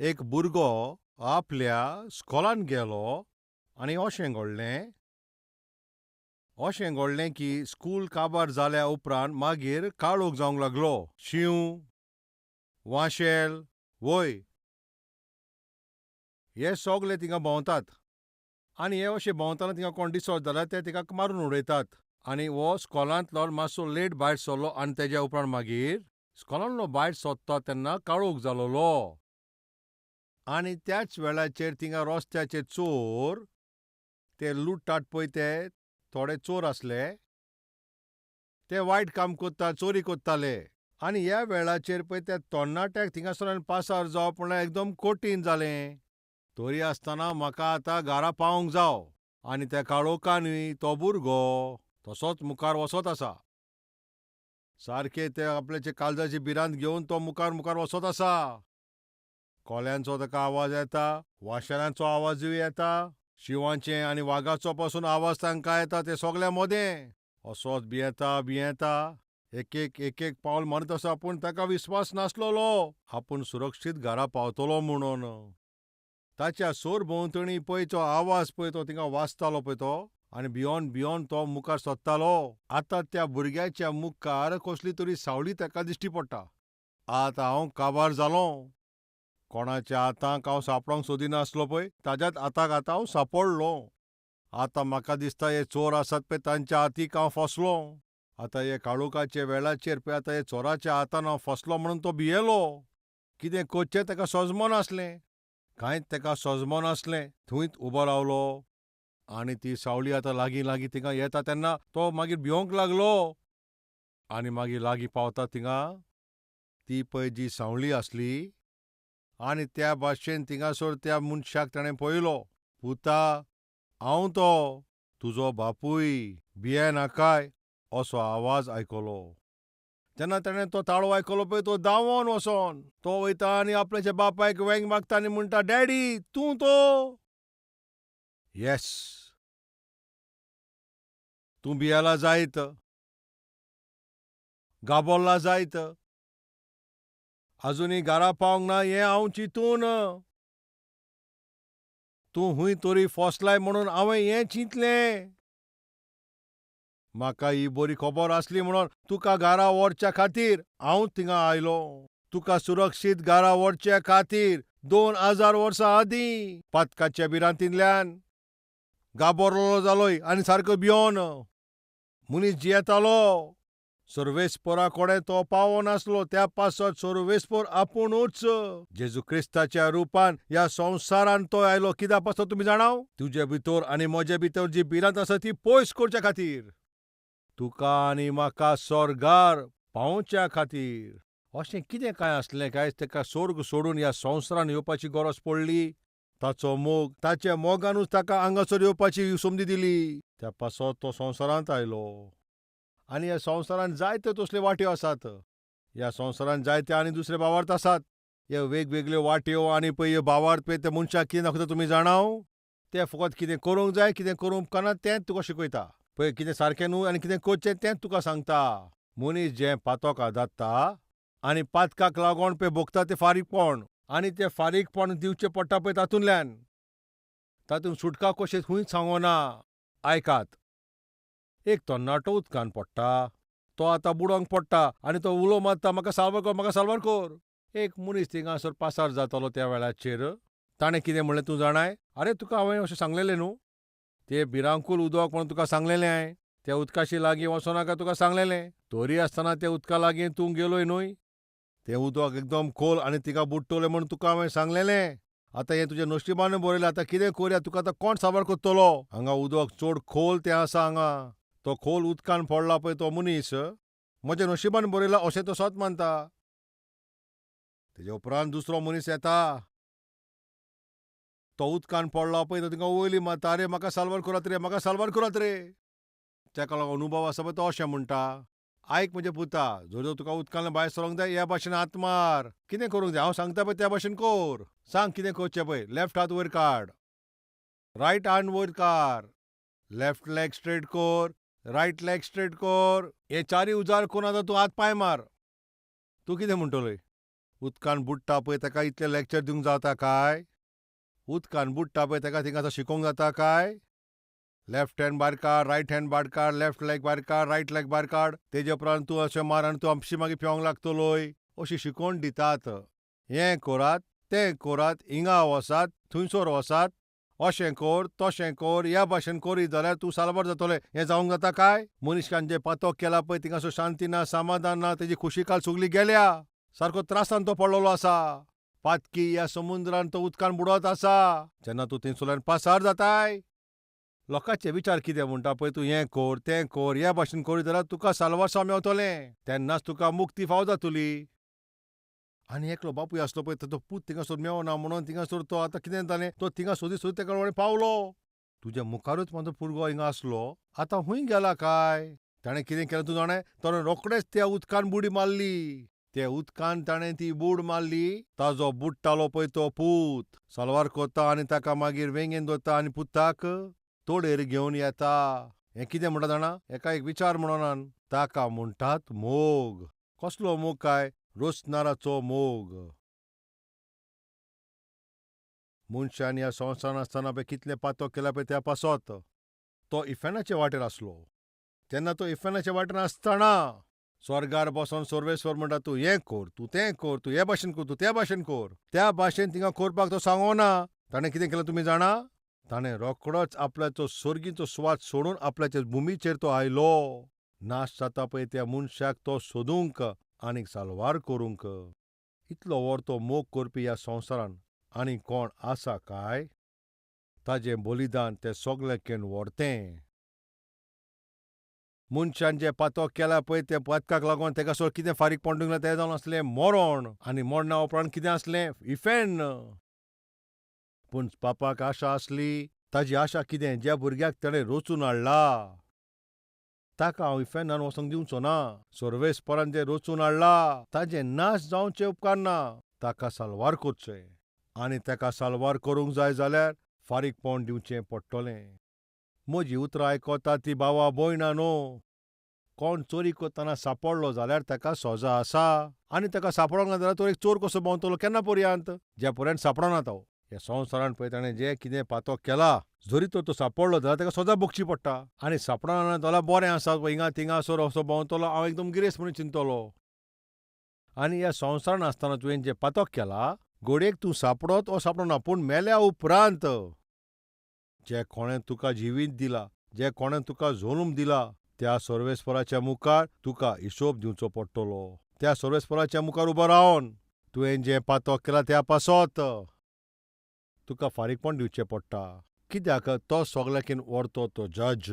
एक भुरगो आपल्या स्कॉलान गेलो आनी अशें घडलें, अशें घडलें की स्कूल काबार जाल्या उपरांत मागीर काळोख जावंक लागलो. शींव, वांशेल, वय हे सोगले थिंगा भोंवतात आनी हे अशे भोंवतना थिंगा कोण दिसत जाल्यार ते तिका मारून उडयतात. आनी हो स्कॉलांतलो मातसो लेट भायर सरलो आनी तेज्या उपरांत मागीर स्कॉलांतलो भायर सोदता तेन्ना काळोख जालोलो. आनी त्याच वेळाचेर थिंगा रस्त्याचेर चोर ते लुट्टात पळय, ते थोडे चोर आसले, ते वायट काम कोत्ता, चोरी कोत्ताले. आनी ह्या वेळाचेर पळय त्या तरणाट्याक थिंगासरल्यान पासार जावप म्हणल्यार एकदम कठीण जालें. तरी आसतना म्हाका आतां घरा पावोंक जाव. आनी त्या काळोखानूय तो भुरगो तसोच मुखार वचत आसा. सारकें ते आपल्याचे काळजाची भिरांत घेवन तो मुखार मुखार वचत आसा. कोल्यांचो ताका आवाज येता, वाशेलांचो आवाजूय येता, शिंवाचे आनी वागाचो पासून आवाज तांकां येता. ते सगल्या मदें असोच भियेता भियेता एक एक एक एक पावल मारीत आसा. पूण ताका विस्वास नासलोलो आपूण सुरक्षीत घरा पावतलो म्हणून. ताच्या सरभोंवतणी पळय तो आवाज पळय तो थिंगा वाजतालो पळय तो, आनी भियोन भियोन तो मुखार सोदतालो. आतां त्या भुरग्याच्या मुखार कसली तरी सावळी ताका दिश्टी पडटा. आतां हांव काबार जालों. कोणाच्या हाताक हांव सांपडोंक सोदिनासलो पळय ताज्याच हाताक आतां हांव सांपडलो. आतां म्हाका दिसता हे चोर आसात पळय तांच्या हातीक हांव फसलो. आतां हे काळोखाच्या वेळाचेर पळय आतां हे चोराच्या हातान हांव फसलो म्हणून तो भियेलो. कितें करचें ताका सजमनासलें, कांयच ताका सजमनासलें. थंयच उबो रावलो आनी ती सावळी आतां लागीं लागीं थिंगा येता तेन्ना तो मागीर भिवंक लागलो. आनी मागीर लागीं पावता थिंगा ती पळय जी सावळी आसली आनी त्या भाशेन थिंगासर त्या मनशाक ताणें पळयलो. पुता, हांव तो तुजो बापूय, भिये नाकाय, असो आवाज आयकलो. तेन्ना ताणें तो ताळो आयकलो पळय तो धांवोन वचोन तो वयता आनी आपल्याच्या बापायक वेंग मागता आनी म्हणटा, डॅडी तूं तो? येस, तूं भियेला जायत, गाबोल्ला जायत, आजुनूय घरा पावंक ना हें हांव चिंतून तूं हूंय तरी फसलाय म्हणून हांवें हें चिंतलें. म्हाका ही बरी खबर आसली म्हणून तुका घरा व्हरच्या खातीर हांव थिंगा आयलो. तुका सुरक्षीत घरा व्हरच्या खातीर 2000 वर्सां आदीं पातकाच्या भिरांतींतल्यान गाबोरलो जालोय आनी सारको भियोन मनीस जियेतालो. सर्वेस्परा कडेन तो पावनासलो. त्या पासत सर्वेस्पर आपुणूच जेजू क्रिस्ताच्या रुपान ह्या संवसारान तो आयलो. कित्या पासत तुमी जाणाव? तुजे भितर आनी म्हजे भितर जी भिरांत आसा ती पयस करच्या खातीर, तुका आनी म्हाका स्वर्गार पावोवच्या खातीर. अशें कितें कांय आसलें काय ताका स्वर्ग सोडून ह्या संवसारान येवपाची गरज पडली? ताचो मोग, ताच्या मोगानूच ताका हांगासर येवपाची संदी दिली. त्या पासत तो संवसारांत आयलो. आनी ह्या संवसारांत जायत्यो तसल्यो वाट्यो आसात. ह्या संवसारांत जायते आनी दुसरे भावार्थ आसात. ह्यो वेगवेगळ्यो वाट्यो आनी पळय ह्यो भावार्थ पळय त्या मनशाक कितें दाखयता तुमी जाणाव? ते फकत कितें करूंक जाय कितें करूंक उपकारना तेंच तुका शिकयता. पळय कितें सारकें न्हू आनी कितें करचें तेंच तुका सांगता. मनीस जें पातोका जाता आनी पातकाक लागून पळय भोगता तें फारीकपण, आनी तें फारीकपण दिवचें पडटा पळय तातूंतल्यान. तातूंत सुटका कशें खंयच सांगना. आयकात, एक तरणाटो उदकान पडटा, तो आतां बुडोंक पडटा आनी तो उलो मारता, म्हाका साल्वार कर, म्हाका साल्वार कर. एक मनीस थिंगासर पासार जातालो त्या वेळाचेर. ताणें कितें म्हणलें तूं जाणाय? आरे तुका हांवें अशें सांगलेलें न्हू, तें भिरांकूल उदक म्हणून तुका सांगलेलें हांवें. त्या उदकाशी लागीं वचोनाका तुका सांगलेलें. तरी आसतना त्या उदका लागीं तूं गेलोय न्हय. तें उदक एकदम खोल आनी थिंगा बुडटलें म्हूण तुका हांवें सांगलेलें. आतां हें तुज्या नशिबान बरयलें. आतां कितें करया? तुका आतां कोण साबार करतलो? हांगा उदक चड खोल तें आसा हांगा. तो खोल उदकान पडला पळय तो मनीस म्हज्या नशिबान बरयला अशें तो सत मानता. तेज्या उपरांत दुसरो मनीस येता, तो उदकान पडला पळय तो तिका वयली मारता, आरे म्हाका साल्वार करात रे, म्हाका साल्वार करात रे. ताका लागून अनुभव आसा पळय तो अशें म्हणटा, आयक म्हज्या पुता, जर तुका उदकांतल्यान भायर सरोंक जाय ह्या भाशेन हात मार. कितें करूंक जाय हांव सांगता पळय त्या भाशेन कर. सांग कितें करचें पळय. लेफ्ट हात वयर काड, रायट हात वयर काड, लेफ्ट लेग स्ट्रेट कर, रायट लेग स्ट्रेट कर. हे चारूय उजार करून आतां तूं हात पांय मार. तूं कितें म्हणटलोय? उदकान बुडटा पळय ताका इतलें लॅक्चर दिवंक जाता काय? उदकान बुडटा पळय ताका थिंगासर शिकोवंक जाता काय? लेफ्ट हँड भायर काड, रायट हँड भायर काड, लेफ्ट लेग भायर काड, रायट लेग भायर काड, तेजे उपरांत तूं अशें मार आनी तूं आपशी मागीर पेंवंक लागतलोय. अशी शिकोवण दितात. हें करात, तें करात, हिंगा वचात, थंयसर वचात, अशें कर, तशें कर, ह्या भाशेन करीत जाल्यार तूं साल्वार जातलें. हें जावंक जाता काय? मनशान जें पातक केलां पळय थिंगासर शांती ना, समाधान ना, तेजी खुशीकाल सगली गेल्या. सारको त्रासान तो पडलेलो आसा. पातकी ह्या समुद्रान तो उदकान बुडत आसा. जेन्ना तूं थंयसरल्यान पासार जाताय, लोकांचे विचार कितें म्हणटा पळय, तूं हें कर, तें कर, ह्या भाशेन करीत जाल्यार तुका साल्वार मेवतलें, तेन्नाच तुका मुक्ती फाव जातली. आनी एकलो बापूय आसलो पळय, ताचो पूत थिंगासर मेवना म्हणून थिंगासर तो आतां कितें जालें, तो थिंगा सोदी सोदी तेका कडेन पावलो. तुज्या मुखारूच म्हजो भुरगो हिंगा आसलो, आतां खूंय गेला काय? ताणें कितें केलें तूं जाणा? ताणें रोखडेंच त्या उदकान बुडी मारली. त्या उदकान ताणें ती बूड मारली. ताजो बुडटालो पळय तो पूत साल्वार करता आनी ताका मागीर वेंगेन दवरता आनी पुताक तोडेर घेवन येता. हें कितें म्हणटा जाणा? हेका एक विचार म्हणोनान ताका म्हणटात मोग. कसलो मोग काय? रोसनाराचो मोग. मनशान ह्या संवसारांत आसतना पळय कितलें पातक केलां पळय त्या पासत तो इफेर्नाचे वाटेर आसलो. तेन्ना तो इफेर्नाच्या वाटेर आसतना स्वर्गार बसोन सर्वेस्वर म्हणटा, तूं हें कर, तूं तें कर, तूं हे भाशेन कर, तूं त्या भाशेन कर. त्या भाशेन थिंगा करपाक तो सांगोना. ताणें कितें केलें तुमी जाणा? ताणें रोखडोच आपल्याचो सर्गीचो सुवात सोडून आपल्याचे भुमीचेर तो आयलो. नाश जाता पळय त्या मनशाक तो सोदूंक आनीक साल्वार करूंक. इतलो व्हड तो मोग करपी ह्या संवसारान आनी कोण आसा काय? ताजें बलिदान तें सगळ्यांकेन व्हरतें. मनशान जें पातक केलां पळय त्या पातकाक लागून तेका सो कितें फारीकपण दिवंक तें जावन आसलें मरण. आनी मरणा उपरांत कितें आसलें? इफेर्न. पूण पापाक आशा आसली. ताजी आशा कितें? ज्या भुरग्याक ताणें रचून हाडला ताका हांव इफेर्नान वचोंक दिवचो ना. सर्वेस्परान जें रचून हाडला ताजें नाश जावचें उपकारना. ताका साल्वार करचें. आनी ताका साल्वार करूंक जाय जाल्यार फारीकपण दिवचें पडटलें. म्हजी उतरां आयकता ती भावा भयणां न्हू. कोण चोरी करतना सांपडलो जाल्यार ताका सजा आसा. आनी ताका सांपडोंक ना जाल्यार तो एक चोर कसो भोंवतलो केन्ना पर्यंत? ज्या पर्यंत सांपडना तो. ह्या संवसारान पळय ताणें जें कितें पातक केलां, जरी तर तो सांपडलो जाल्यार ताका सजा भोगची पडटा. आनी सांपडना जाल्यार बरें आसा, हिंगा थिंगासर असो भोंवतलो, हांव एकदम गिरेस्त म्हणून चिंततलो. आनी ह्या संवसारान आसतना तुवें जें पातक केलां, घडयेक तूं सांपडत वो सांपडना, पूण मेल्या उपरांत जे कोणें तुका जिवीत दिला, जे कोणें तुका जल्म दिला, त्या सर्वेस्पराच्या मुखार तुका हिशोब दिवचो पडटलो. त्या सर्वेस्पराच्या मुखार उबो रावन तुवें जें पातक केलां त्या पासत तुका फारीकपण दिवचें पडटा. कित्याक? तो सगळ्याकीन व्हरतो तो जज.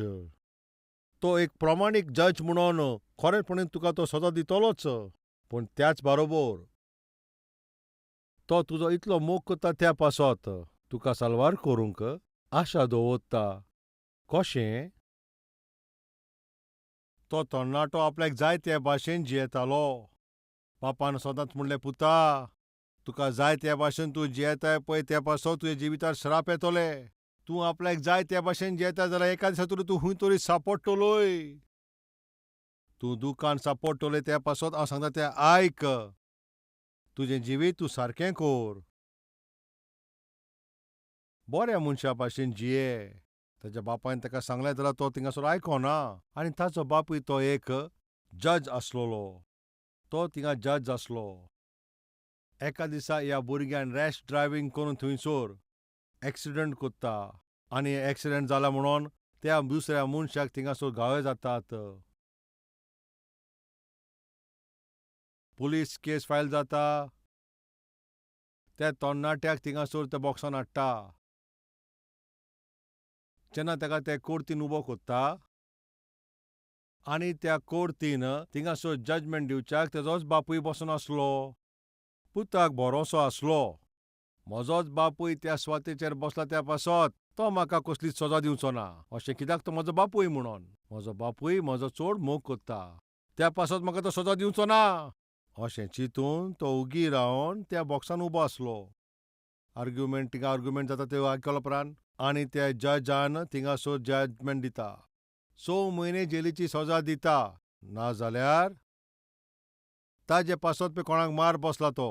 तो एक प्रमाणीक जज म्हणून खरेपणीन तुका तो सजा दितलोच. पूण त्याच बारोबर तो तुजो इतलो मोग करता त्या पासत तुका साल्वार करूंक आशा दवरता. कशें? तो तरणाटो आपल्याक जाय ते भाशेन जियेतालो. बापान सदांच म्हणलें, पुता, तुका जाय त्या भाशेन तूं जियेताय पळय त्या पासत तुज्या जिवितार श्राप येतले. तूं आपल्याक जाय त्या भाशेन जियेता जाल्यार एका दिसा तरी तूं खूंय तरी सांपडटलोय. तूं दुकान सांपडटलोय त्या पासत हांव सांगता तें आयक. तुजें जिवीत तूं सारकें कर. बऱ्या मनशा भाशेन जिये. ताच्या बापायन ताका सांगलें जाल्यार तो थिंगासर आयकोना. आनी ताचो बापूय तो एक जज आसलेलो. तो थिंगा जज आसलो. एका दिसा ह्या भुरग्यान रॅश ड्रायव्हींग करून थंयसर एक्सिडंट करता. आनी एक्सिडंट जाला म्हणून त्या दुसऱ्या मनशाक थिंगासर घावे जातात. पुलीस केस फायल जाता. त्या तरणाट्याक थिंगासर त्या बॉक्सान हाडटा. जेन्ना ताका ते कोर्तीन उबो करता आनी त्या कोर्तीन थिंगासर जजमेंट दिवच्याक तेजोच बापूय बसून आसलो. पुताक भरोसो आसलो, म्हजोच बापूय त्या सुवातेचेर बसला त्या पासत तो म्हाका कसलीच सजा दिवचो ना. अशें कित्याक? तो म्हजो बापूय म्हणून. म्हजो बापूय म्हजो चड मोग करता, त्या पासत म्हाका तो सजा दिवचो ना. अशें चिंतून तो उगी रावन त्या बॉक्सान उबो आसलो. आर्ग्युमेंट थिंगा आर्ग्युमेंट जाता त्यो आयकल्या उपरांत आनी त्या जजान थिंगासर जजमेंट दिता. 6 म्हयने जेलीची सजा दिता. नाजाल्यार ताजे पासत पळय कोणाक मार बसला तो.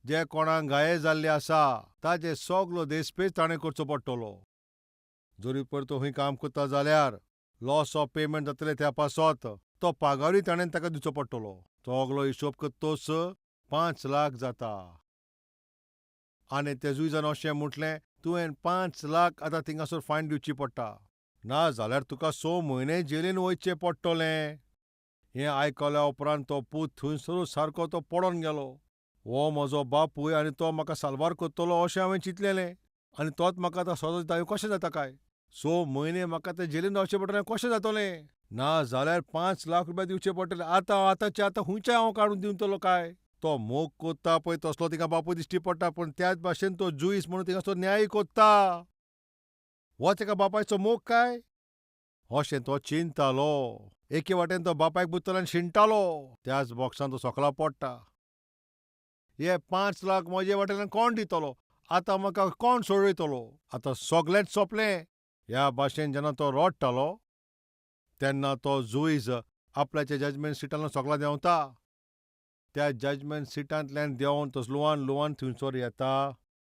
जे कोणाक घाये जाल्ले आसा ताजे सगलो देसपेज ताणें करचो पडटलो. जरी पयर तो खंय काम करता जाल्यार लॉस ऑफ पेमेंट जातलें त्या पासत तो पागारूय ताणें ताका दिवचो पडटलो. सगलो हिशोब करतोच 5 लाख जाता. आनी त्या जुईजान अशें म्हटलें, तुवें 5 लाख आतां थिंगासर फायन दिवची पडटा, ना जाल्यार तुका 6 म्हयने जेलीन वयचें पडटलें. हें आयकल्या उपरांत तो पूत थंयसरूच सारको तो पडोन गेलो. हो म्हजो बापूय आनी तो म्हाका साल्वार करतलो अशें हांवें चिंतलेलें आनी तोच म्हाका आतां सजा दिता, हें कशें जाता काय? 6 म्हयने म्हाका तें जेलीन रावचें पडटलें, कशें जातलें? ना जाल्यार 5 लाख रुपया दिवचे पडटले. आतां आतांचे आतां खुंयचे हांव काडून दिवतलो काय? तो मोग कोत्ता पळय तसलो तिका बापूय दिश्टी पडटा, पूण त्याच भाशेन तो जुईस म्हणून तिका तो न्याय कोत्ता. हो तेका बापायचो मोग काय? अशें तो चिंतालो. एके वाटेन तो बापायक बुत्तलो आनी शिणटालो. त्याच बॉक्सान तो सोकला पडटा. हे 5 लाख म्हजे वाटेल्यान कोण दितलो? आतां म्हाका कोण सोडयतलो? आतां सगळेंच सोंपलें. ह्या भाशेन जेन्ना तो रडटालो तेन्ना तो जुईज आपल्याच्या जजमेंट सिटांतल्यान सोकला देंवता. त्या जजमेंट सिटांतल्यान देंवन तो लुवान लुवान थंयसर येता.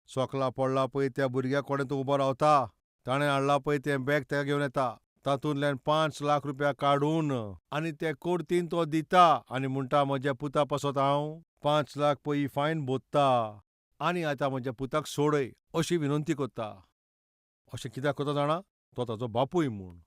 सोकला पडला पळय त्या भुरग्या कडेन तो उबो रावता. ताणें हाडला पळय तें बॅग ताका घेवन येता. तातूंतल्यान 5 लाख रुपया काडून आनी ते कोर्तीन तो दिता आनी म्हणटा, म्हज्या पुता पासत हांव 5 लाख पळय फायन भोत्ता आनी आतां म्हज्या पुताक सोडय अशी विनंती करता. अशें कित्याक करता जाणा? तो ताजो बापूय म्हूण.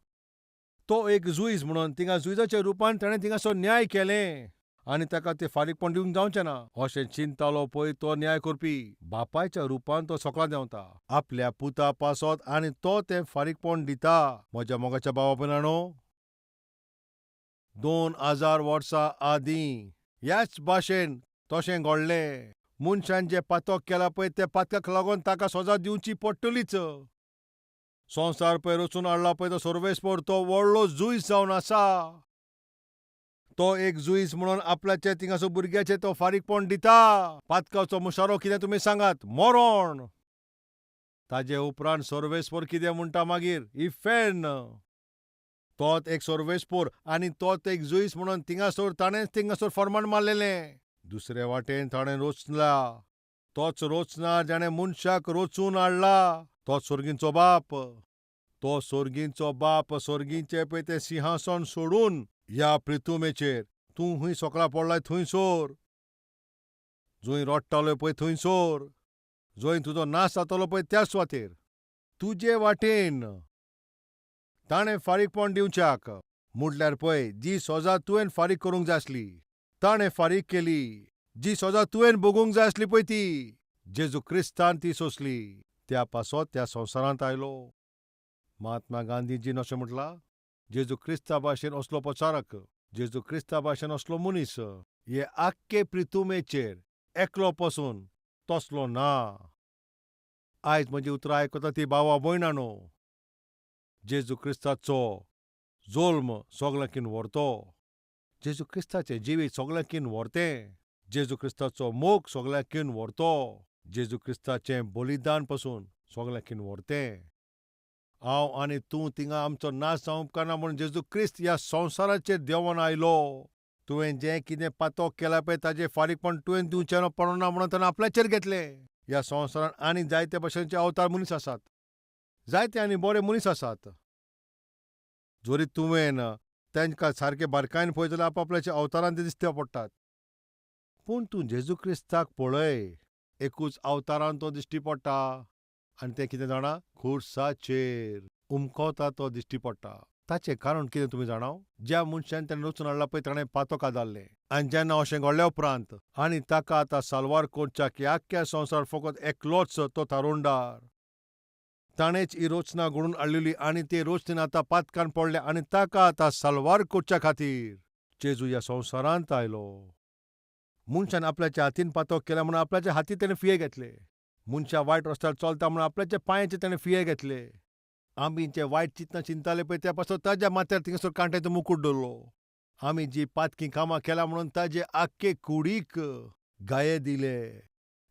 तो एक जुईज म्हणून थिंगा जुईजाच्या रुपान ताणें थिंगासो न्याय केलें आनी ताका तें फारीकपण दिवंक जावचें ना अशें चिंतालो पळय तो न्याय करपी. बापायच्या रुपान तो सोकला देंवता आपल्या पुता पासत आनी तो तें फारीकपण दिता. म्हज्या मोगाच्या बाबा भयणांनो, 2000 वर्सां आदीं ह्याच भाशेन तशें घडलें. मनशान जें पातक केलां पळय त्या पातकाक लागून ताका सजा दिवची पडटलीच. संवसार पळय रचून हाडला पळय तो सर्वेस्पर तो व्हडलो जुईज जावन आसा. तो एक जुईज म्हणून आपल्याचे थिंगासो भुरग्याचे तो फारीकपण दिता. पातकाचो मुशारो कितें तुमी सांगात? मरण. ताजे उपरांत सर्वेस्पर कितें म्हणटा मागीर? इफेर्न. तोच एक सर्वेस्पर आनी तोच एक जुईज म्हणून थिंगासर ताणेंच थिंगासर फर्मान मारलेलें. दुसरे वाटेन ताणें रोचला. तोच रोचना जाणें मनशाक रोचून हाडला तोच सोर्गींचो बाप. तो सोर्गींचो बाप सोर्गींचें पळय तें सिंहासन सोडून ह्या प्रितुमेचेर तूं खंय सोकळा पडलाय थंयसर, जंय रडटालो पळय थंयसर, जंय तुजो नाश जातलो पळय त्या सुवातेर तुजे वाटेन ताणें फारीकपण दिवच्याक. म्हटल्यार पळय जी सजा तुवें फारीक करूंक जाय आसली ताणें फारीक केली. जी सजा तुवें भोगूंक जाय आसली पळय ती जेजू क्रिस्तान ती सोंसली. त्या पासत त्या संवसारांत आयलो. महात्मा गांधीजीन अशें म्हटलां, जेजू क्रिस्ता भाशेन असलो प्रचारक, जेजू क्रिस्ता भाशेन असलो मनीस हे आख्खे प्रितुमेचेर एकलो पसून तसलो ना. आयज म्हजी उतरां आयकता ती भावा भयणांनो, जेजू क्रिस्ताचो जोल्म सगल्यांकीन व्हरतो. जेजू क्रिस्ताचें जिवीत सगल्यांकीन व्हरतें. जेजू क्रिस्ताचो मोग सगल्यांकीन व्हरतो. जेजू क्रिस्ताचें बलिदान पसून सगल्यांकीन व्हरतें. हांव आनी तूं थिंगा आमचो नाश जावंक उपकारना म्हणून जेजू क्रिस्त ह्या संवसाराचेर देंवोन आयलो. तुवें जें कितें पातक केलां पळय ताजें फारीकपण तुवें दिवचें पडना म्हणून ताणें आपल्याचेर घेतलें. ह्या संवसारांत आनी जायते भशेनचे अवतार मनीस आसात, जायते आनी बरे मनीस आसात. जरी तुवें तांकां सारके बारकायेन पळयत जाल्यार आपआपल्याच्या अवतारान ते दिसते पडटात. पूण तूं जेजू क्रिस्ताक पळय, एकूच अवतारान तो दिश्टी पडटा. आनी तें कितें जाणा? खुर्साचेर उमकता तो दिश्टी पडटा. ताचें कारण कितें तुमी जाणा? ज्या मनशान ताणें रचून हाडला पळय ताणें पातक आदारलें. आनी जेन्ना अशें घडल्या उपरांत आनी ताका आतां साल्वार करच्याक ह्या आख्ख्या संवसार फकत एकलोच तो तारुंडार. ताणेंच ही रचना घडोवन हाडलेली आनी ते रचनेन आतां पातकान पडले आनी ताका आतां साल्वार करच्या खातीर जेजू ह्या संवसारांत आयलो. मनशान आपल्याच्या हातीन पातक केलें म्हणून आपल्याच्या हातीन ताणें फिये घेतले. मनशां वायट रस्त्यार चलता म्हणून आपल्याच्या पांयाचे ताणें फिये घेतले. आमी जे वायट चिंतना चिंताले पळय त्या पासत ताज्या माथ्यार थिंगासर कांट्याचो मुकूट दवरलो. आमी जी पातकी कामां केल्या म्हणून ताजे आख्खे कुडीक गाये दिले.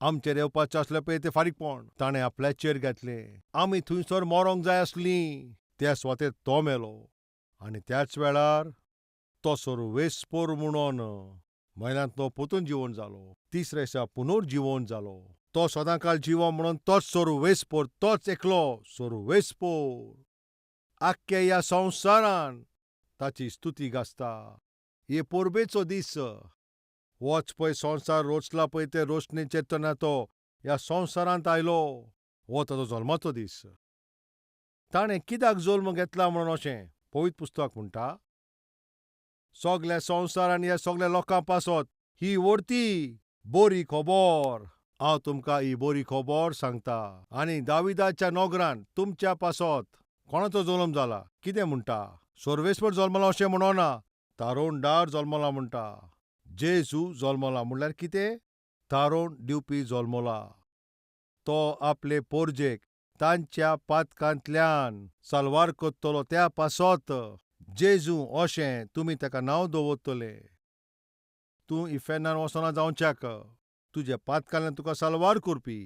आमचेर येवपाचें आसलें पळय तें फारीकपण ताणें आपल्याचेर घेतलें. आमी थंयसर मरोंक जाय आसलीं त्या सुवातेर तो मेलो. आनी त्याच वेळार तो सर्वेस्पर म्हणून म्हयन्यांतलो पोतून जिवोन जालो, तिसऱ्या दिसा पुनर्जिवोन जालो. तो सदांकाळ जिवो म्हणून तोच सोरवेस्पोर, तोच एकलो सोरवेस्पोर. आख्ख्या ह्या संवसारान ताची स्तुती गाजता. हे परबेचो दीस. वच पळय संवसार रोचला पळय ते रोशणेचेर तेन्ना तो ह्या संवसारांत आयलो. हो ताजो जल्माचो दीस. ताणें कित्याक जल्म घेतला म्हणून अशें पवित्र पुस्तक म्हणटा, सगल्या संवसारान ह्या सगल्या लोकां पासत ही व्हडती बरी खबर. हांव तुमकां ही बरी खबर सांगता. आनी दाविदाच्या नगरान तुमच्या पासत कोणाचो जल्म जाला? कितें म्हणटा? सर्वेस्पर जल्मला अशें म्हणना, तारोणदार जल्मला म्हणटा. जेजू जल्मला म्हणल्यार कितें? तारोण दिवपी जल्मला. तो आपले पोरजेक तांच्या पातकांतल्यान साल्वार करतलो. त्या पासत जेजू अशें तुमी ताका नांव दवरतले. तूं इफेर्नान वचना जावच्याक तुज्या पातकांतल्यान तुका साल्वार करपी,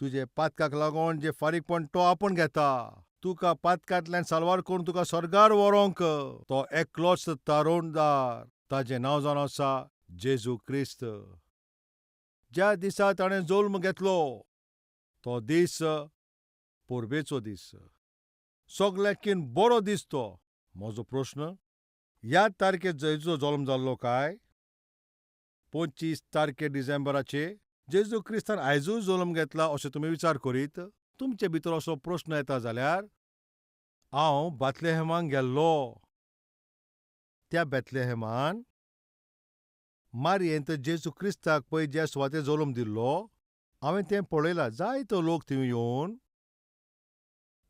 तुजे पातकाक लागून जें फारीकपण तो आपूण घेता, तुका पातकांतल्यान साल्वार करून तुका स्वर्गार व्हरोंक तो एकलोच तारोणदार. ताजें नांव जावन आसा जेजू क्रिस्त. ज्या दिसा ताणें जल्म घेतलो तो दीस परबेचो दीस, सगळ्यांकीन बरो दीस तो. म्हजो प्रस्न, ह्या तारखेर जेजूचो जल्म जाल्लो काय 25 तारखे डिसेंबराचे जेजू क्रिस्तान आयजूय जल्म घेतला अशें तुमी विचार करीत? तुमचे भितर असो प्रस्न येता जाल्यार हांव बेथलेहेमाक गेल्लो. त्या बेथलेहेमान मारयेंत जेजू क्रिस्ताक पळय ज्या सुवातेर जल्म दिल्लो हांवें तें पळयलां. जायतो लोक थंय येवन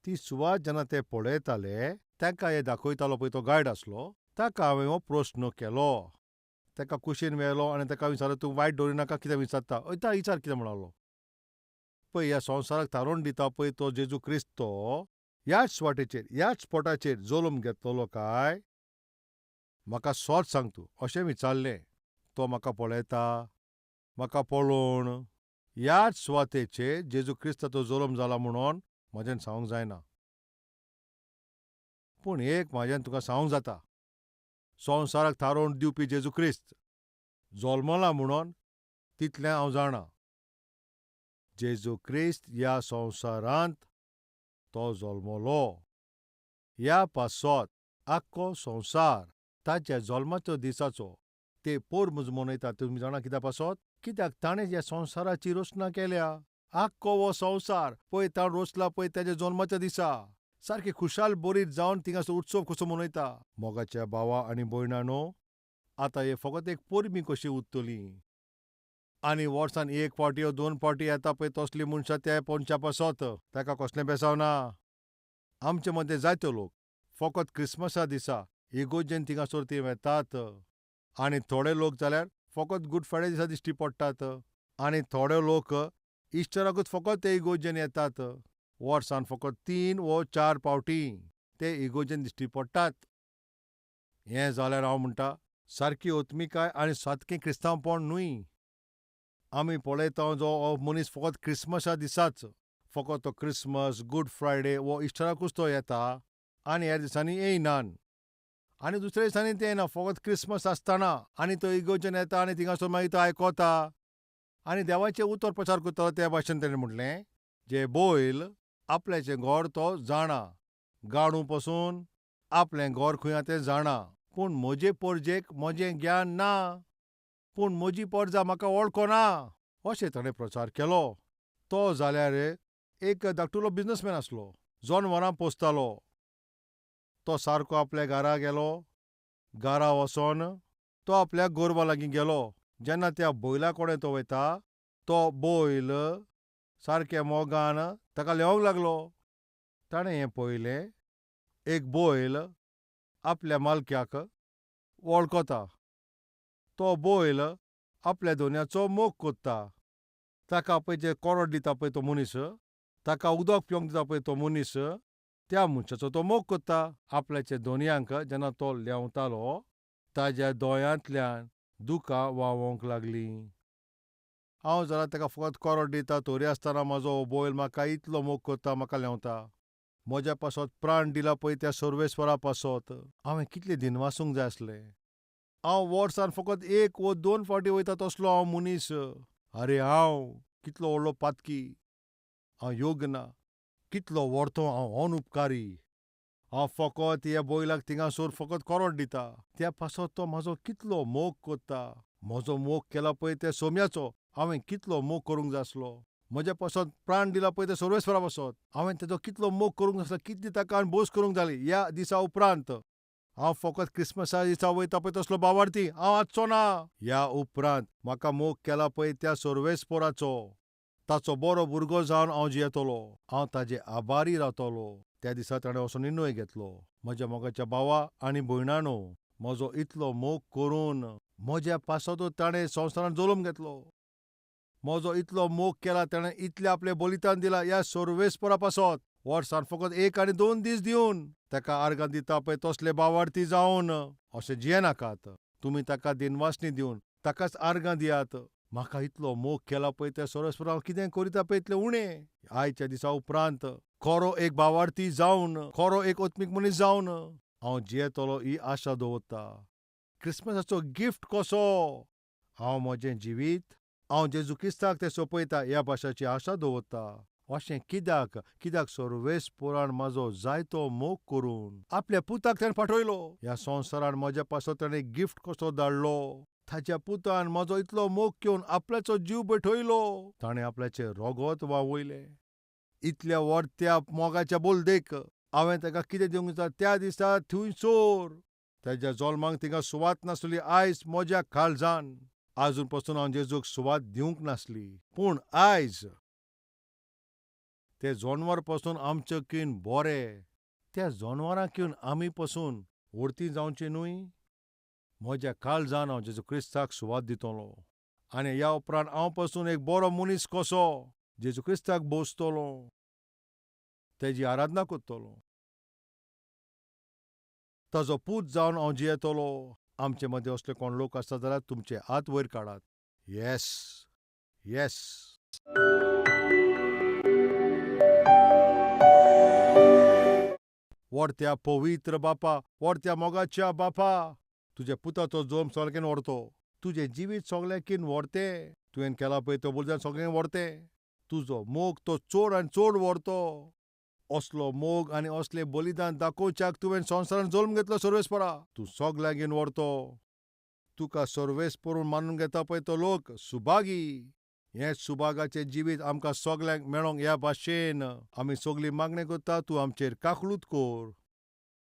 ती सुवात जेन्ना ते पळयताले तांकां हें दाखयतालो पळय तो गायड आसलो. ताका हांवें हो प्रस्न केलो. ताका कुशीन व्हेलो आनी ताका विचारलें, तूं वायट दवरिनाका, कितें विचारता? हय विचार कितें म्हणालो. पळय ह्या संवसाराक थारोवन दिता पळय तो जेजू क्रिस्त तो ह्याच सुवातेचेर ह्याच स्पोटाचेर जल्म घेतलो काय? म्हाका सोत सांग तूं, अशें विचारलें. तो म्हाका पळयता, म्हाका पळोवन ह्याच सुवातेचेर जेजू क्रिस्ताचो जल्म जाला म्हणून म्हज्यान सांगूंक जायना, पूण एक म्हज्यान तुका सांगूंक जाता, संवसाराक थारोवन दिवपी जेजू क्रिस्त जल्मला म्हणून तितलें हांव जाणा. जेजू क्रिस्त ह्या संवसारांत तो जल्मलो. ह्या पासत आख्खो संवसार ताच्या जल्माच्या दिसाचो ते परब मनयतात. तुमी जाणा कित्या पासत? कित्याक ताणें ह्या संवसाराची रचना केल्या. आख्खो हो संवसार पळय ताणें रचला पळय ताच्या जल्माच्या दिसा सारकी खुशाल बरीत जावन थिंगासर उत्सव कसो मनयता. मोगाच्या भावा आनी भयणानो, आतां हे फकत एक परबी कशी उरतली आनी वर्सान एक फावटी वो दोन फावटी येता पळय तसली मनशां त्या पोनच्या पासत ताका कसलें बेसांव ना. आमचे मदें जायते लोक फकत क्रिसमसा दिसा इगोर्जेन थिंगासर ती वेतात आनी थोडे लोक जाल्यार फकत गूड फ्रायडे दिसा दिश्टी पडटात आनी थोडे लोक इस्टराकूच फकत ते इगोर्जेन येतात. वर्सान फकत 3 वो 4 फावटी ते इगोर्जेन दिश्टी पडटात. हें जाल्यार हांव म्हणटा सारकी ओतमिकाय आनी सारकें क्रिस्तांवपण न्हय. आमी पळयता जो हो मनीस फकत क्रिसमसा दिसाच, फकत तो क्रिसमस, गूड फ्रायडे वो इस्टराकूच तो येता आनी हेर दिसांनी येयनान आनी दुसऱ्या दिसांनी ते येना, फकत क्रिसमस आसतना आनी तो इगोर्जेन येता आनी थिंगासर मागीर तो आयकता आनी देवाचें उतर प्रचार करतालो. त्या भाशेन तेणें म्हटलें, जे बैल आपल्याचें घर तो जाणा, गाडू पसून आपलें घर खंय आहा तें जाणा, पूण म्हजे परजेक म्हजें ज्ञान ना, पूण म्हजी परजा म्हाका वळखना, अशें ताणें प्रचार केलो. तो जाल्यार एक धाकटुलो बिजनसमॅन आसलो, जनवरां पोसतालो. तो सारको आपल्या घरा गेलो. घरा वचोन तो आपल्या गोरवां लागीं गेलो. जेन्ना त्या बैला कडेन तो वयता तो बैल सारक्या मोगान ताका लेवंक लागलो. ताणें हें पळयलें, एक बैल आपल्या मालक्याक वळखता. तो बैल आपल्या दोनयाचो मोग कोत्ता. ताका पळय जे कोरड दिता पळय तो मनीस, ताका उदक पिवंक दिता पळय तो मनीस, त्या मनशाचो तो मोग कोत्ता. आपल्याच्या दोनयांक जेन्ना तो लेंवतालो ताज्या दोळ्यांतल्यान दुकां व्हांवोंक लागलीं. हांव जाल्यार ताका फकत कोरड दिता, तरी आसतना म्हजो हो बैल म्हाका इतलो मोग कोत्ता, म्हाका लेंवता. म्हज्या पासत प्राण दिला पळय त्या सर्वेस्वरा पासत हांवें कितलें दिनवासूंक जाय आसलें. हांव वर्सान फकत एक वो दोन फावटी वयता तसलो हांव मनीस. आरे हांव कितलो व्हडलो पातकी, हांव योग्य ना. कितलो व्हरतो हांव अनुपकारी. हांव फकत ह्या बैलाक थिंगासर फकत कोरोड दिता, त्या पासत तो म्हाजो कितलो मोग कोत्ता. म्हजो मोग केला पळय त्या सोम्याचो हांवें कितलो मोग करूंक जाय आसलो. म्हज्या पासत प्राण दिला पळय त्या सर्वेस्परा पासत हांवें तेजो कितलो मोग करूंक जाय आसलो, कितली ताका हांवें भोस करूंक जाली. ह्या दिसा उपरांत हांव फकत क्रिसमसा दिसा वयता पळय तसलो बावार्थी हांव आसचो ना. ह्या उपरांत म्हाका मोग केला पळय त्या सर्वेस्पराचो, ताचो बरो भुरगो जावन हांव जियेतलो. हांव ताजे आभारी रावतलो. त्या दिसा ताणें असो निर्णय घेतलो, म्हज्या मोगाच्या भावा आनी भयणानो, म्हजो इतलो मोग करून म्हज्या पासतूच ताणें संवसारांत जल्म घेतलो. म्हजो इतलो मोग केला ताणें, इतलें आपलें बलिदान दिलां ह्या सर्वेस्परा पासत. वर्सान फकत 1 आनी 2 दीस दिवन ताका आर्गां दिता पळय तसले बावार्थी जावन अशें जियेनाकात. तुमी ताका दिनवासणी दिवन ताकाच आर्गां दियात. म्हाका इतलो मोग केला पळय त्या सर्वेस्परा हांव कितें करिता पळय इतलें उणें. आयच्या दिसा उपरांत खरो एक बावार्थी जावन, खरो एक आत्मीक मनीस जावन हांव जियेतलो ही आशा दवरता. क्रिसमसाचो गिफ्ट कसो हांव म्हजें जिवीत हांव जेजू क्रिस्ताक तें सोंपयता ह्या भाशाची आशा दवरता. अशें कित्याक? कित्याक सर्वेस्परान म्हाजो जायतो मोग करून आपल्या पुताक ताणें पाठयलो ह्या संवसारान. म्हज्या पासत ताणें गिफ्ट कसो धाडलो. ताच्या पुतान म्हजो इतलो मोग घेवन आपल्याचो जीव भेटयलो. ताणें आपल्याचें रगत व्हांवयलें. इतल्या व्हडत्या मोगाच्या बोलदेक हांवें ताका कितें दिवंक जाता त्या दिसा थंयसर ताज्या जल्माक थिंगा सुवात नासली. आयज म्हज्या काळजान आजून पसून हांव जेजूक सुवात दिवंक नासली, पूण आयज ते जनवर पसून आमचे कीन बरे, त्या जनवरां कीन आमी पसून व्हडती जावचें न्हय. म्हज्या काळजान हांव जेजू क्रिस्ताक सुवात दितलो आनी ह्या उपरांत हांव पसून एक बरो मनीस कसो जेजू क्रिस्ताक भोसतलो, तेजी आराधना करतलो, ताजो पूत जावन हांव जियेतलो. आमचे मदीं असले कोण लोक आसता जाल्यार तुमचे हात वयर काडात. येस, येस. व्हडत्या पवित्र बापा, व्हडत्या मोगाच्या बापा, तुज्या पुताचो जल्म सगळ्यान व्हरतो, तुजें जिवीत सगळ्यांकीन व्हरतें, तुवें केला पळय तो बलिदान सगळ्यांक व्हरतें, तुजो मोग तो चड आनी चड व्हरतो. असलो मोग आनी असलें बलिदान दाखोवच्याक तुवें संवसारान जल्म घेतलो सर्वेस्परा. तूं सगळ्यांगेन व्हरतो. तुका सर्वेस्पर मानून घेता पळय तो लोक सुभागी. हें सुभागाचें जिवीत आमकां सगळ्यांक मेळोंक ह्या भाशेन आमी सगळीं मागणें करता, तूं आमचेर काकळूत कोर.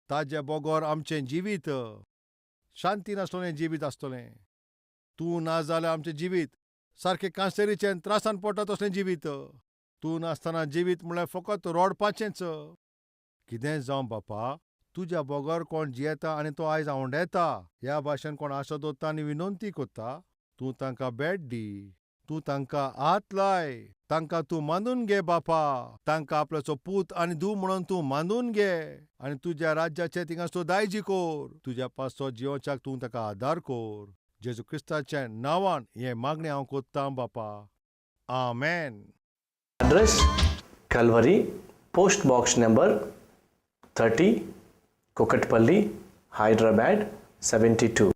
ताज्या बगर आमचें जिवीत शांती नासतलें जिवीत आसतलें. तूं ना जाल्यार आमचें जिवीत सारकें कांसेरीचें त्रासान पडटा तसलें जिवीत. तूं नासतना जिवीत म्हणल्यार फकत रडपाचेंच. कितेंय जावं बापा, तुज्या बगर कोण जियेता आनी तो आयज आंवडेता ह्या भाशेन कोण आशा दवरता आनी विनंती करता, तूं तांकां भेट दी, तूं तांकां हात लाय, तांकां तूं मानून घे बापा, तांकां आपल्याचो पूत आनी धूव म्हणून तूं मानून घे आनी तुज्या राज्याचें थिंगासर दायजी कोर. तुज्या पासो जियोवच्याक तूं ताका आदार कोर. जेजू क्रिस्ताच्या नांवान हें मागणें हांव कोत्तां बापा, आमेन. Address: Calvary, Post Box number 30, Kukatpally, Hyderabad 72.